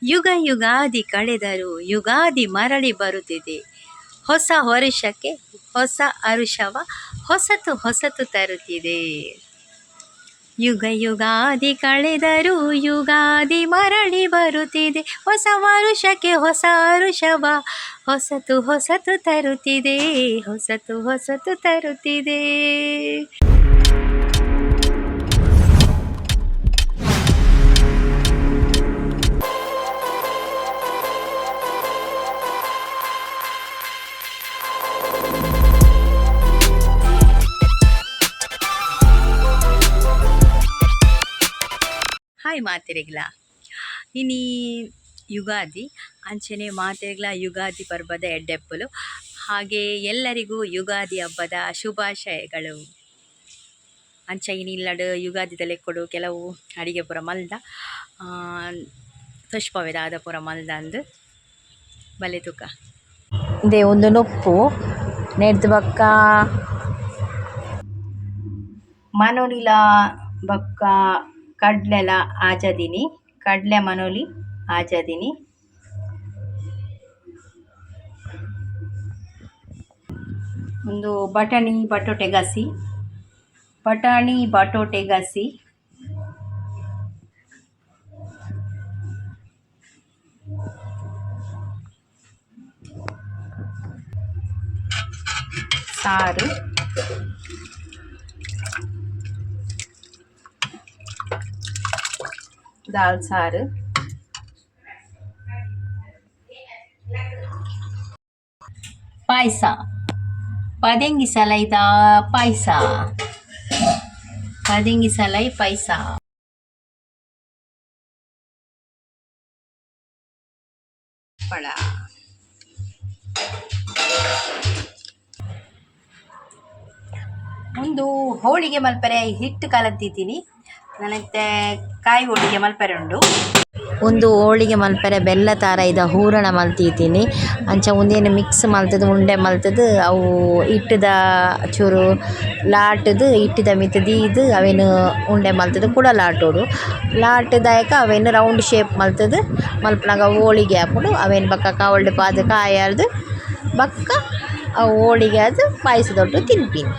ಯುಗ ಯುಗಾದಿ ಕಳೆದರೂ ಯುಗಾದಿ ಮರಳಿ ಬರುತ್ತಿದೆ. ಹೊಸ ವರುಷಕ್ಕೆ ಹೊಸ ಹರುಷವ ಹೊಸತು ಹೊಸತು ತರುತ್ತಿದೆ. ಯುಗ ಯುಗಾದಿ ಕಳೆದರೂ ಯುಗಾದಿ ಮರಳಿ ಬರುತ್ತಿದೆ. ಹೊಸ ವರುಷಕ್ಕೆ ಹೊಸ ಹರುಷವ ಹೊಸತು ಹೊಸತು ತರುತ್ತಿದೆ. ಹೊಸತು ಹೊಸತು ತರುತ್ತಿದೆ. ಹಾಯ್ ಮಾತೆರೆಗ್ಲ, ಇನಿ ಯುಗಾದಿ. ಅಂಚನೆ ಮಾತೆರೆಗ್ಲ ಯುಗಾದಿ ಪರ್ಬದ ಎಡ್ಡೆಪ್ಪುಲು. ಹಾಗೆ ಎಲ್ಲರಿಗೂ ಯುಗಾದಿ ಹಬ್ಬದ ಶುಭಾಶಯಗಳು. ಅಂಚ ಇನಿ ಇಲ್ಲಡ್ ಯುಗಾದಿದ ಲೆಕ್ಕೊಡು ಕೆಲವು ಅಡಿಗೆ ಪೂರ ಮಲ್ದ ತೋಜ್ಪಾವೆ ದಾದ ಪೂರ ಮಲ್ದಂದ್ ಬಲೆ ತೂಕ. ಇಂದೇ ಉಂದು ನುಪ್ಪು ನೆಡ್ದ್ ಬೊಕ್ಕ ಮನೊಲಿಲ ಬೊಕ್ಕ ಕಡ್ಲೆಲ ಆಜದಿನಿ, ಕಡ್ಲೆ ಮನೊಲಿ ಆಜದಿನಿ. ಉಂದು ಬಟಾಣಿ ಬಟೋಟೆ ಗಸಿ, ಬಟಾಣಿ ಬಟೋಟೆ ಗಸಿ. ಸಾರು, ದಾಲ್ ಸಾರು, ಪಾಯಸ, ಪದೆಂಗಿ ಸಲೈದ ಪಾಯಸ, ಪದೆಂಗಿ ಸಲೈ ಪಾಯಸ. ಹಪ್ಪಳ. ಒಂದು ಹೋಳಿಗೆ ಮಲ್ಪರೆ ಹಿಟ್ಟು ಕಲತ್ತಿದ್ದೀನಿ. ನನಗೆ ಕಾಯಿ ಹೋಳಿಗೆ ಮಲ್ಪರೆ ಉಂಡು. ಉಂದು ಹೋಳಿಗೆ ಮಲ್ಪೆರೆ ಬೆಲ್ಲ ತಾರಾಯಿದ ಹೂರಣ ಮಲ್ತಿದ್ದೀನಿ. ಅಂಚ ಉಂದೆನ್ ಮಿಕ್ಸ್ ಮಲ್ತುದು ಉಂಡೆ ಮಲ್ತುದು ಅವು ಹಿಟ್ಟುದ ಚೂರು ಲಾಟುದು ಹಿಟ್ಟುದ ಮಿತ್ತ್ ದೀದ್ ಅವೆನ್ ಉಂಡೆ ಮಲ್ತುದು ಕುಡ ಲಾಟೊಡು. ಲಾಟುದಾಯಕ ಅವೆನ್ ರೌಂಡ್ ಶೇಪ್ ಮಲ್ತುದು ಮಲ್ಪುನಗ ಹೋಳಿಗೆ ಆಪುಂಡು. ಅವೆನ್ ಬೊಕ್ಕ ಕವಲ್ಡ್ ಪಾದ್ ಕಾಯಾರ್ದ್ ಬೊಕ್ಕ ಅವು ಹೋಳಿಗೆ ಆದ್ ಪಾಯಸದೊಟ್ಟುಗು ತಿನ್ಪಿನಿ.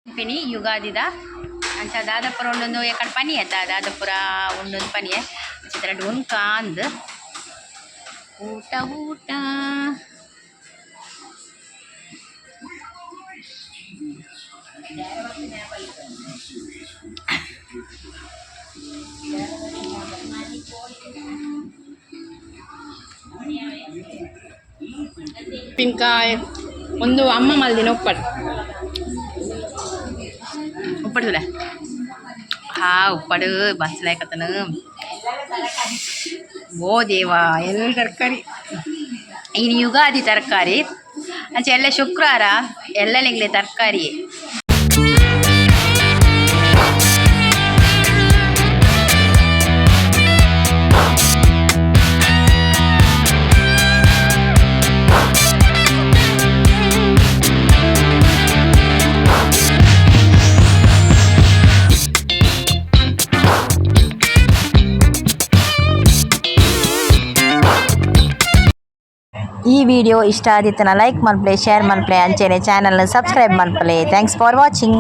ಪಿನಿ ಯುಗಾದಿದ ಅಂಚ ದಾದಪುರ ಉಂಡೊಂದು ಎಕಡೆ ಪನಿ ಆತ ದಾದಪುರ ಉಂಡೊಂದು ಪನಿಯೆ ಚಿತ್ರ ಉನ್ಕ ಅಂದ್. ಊಟ ಊಟ. ಉಪ್ಪಿನಕಾಯಿ ಒಂದು ಅಮ್ಮ ಮಲ್ದಿನ ಉಪ್ಪಟ್ಟು ಉಪ್ಪಡ್ಸುಲೆ. ಹಾ, ಉಪ್ಪಡು ಬಸ್ಲಾಕತನ. ಓ ದೇವಾ, ಎಲ್ಲ ತರಕಾರಿ ಇನ್ನು ಯುಗಾದಿ ತರಕಾರಿ. ಅಂಚೆ ಎಲ್ಲ ಶುಕ್ರವಾರ ಎಲ್ಲ ತರಕಾರಿ. ಈ ವಿಡಿಯೋ ಇಷ್ಟ ಆದಿತ್ತನ ಲೈಕ್ ಮಲ್ಪಲೆ, ಶೇರ್ ಮಲ್ಪಲೆ, ಅಂಚೆನೆ ಚಾನಲ್ನ ಸಬ್ಸ್ಕ್ರೈಬ್ ಮಲ್ಪಲೆ. Thanks for watching.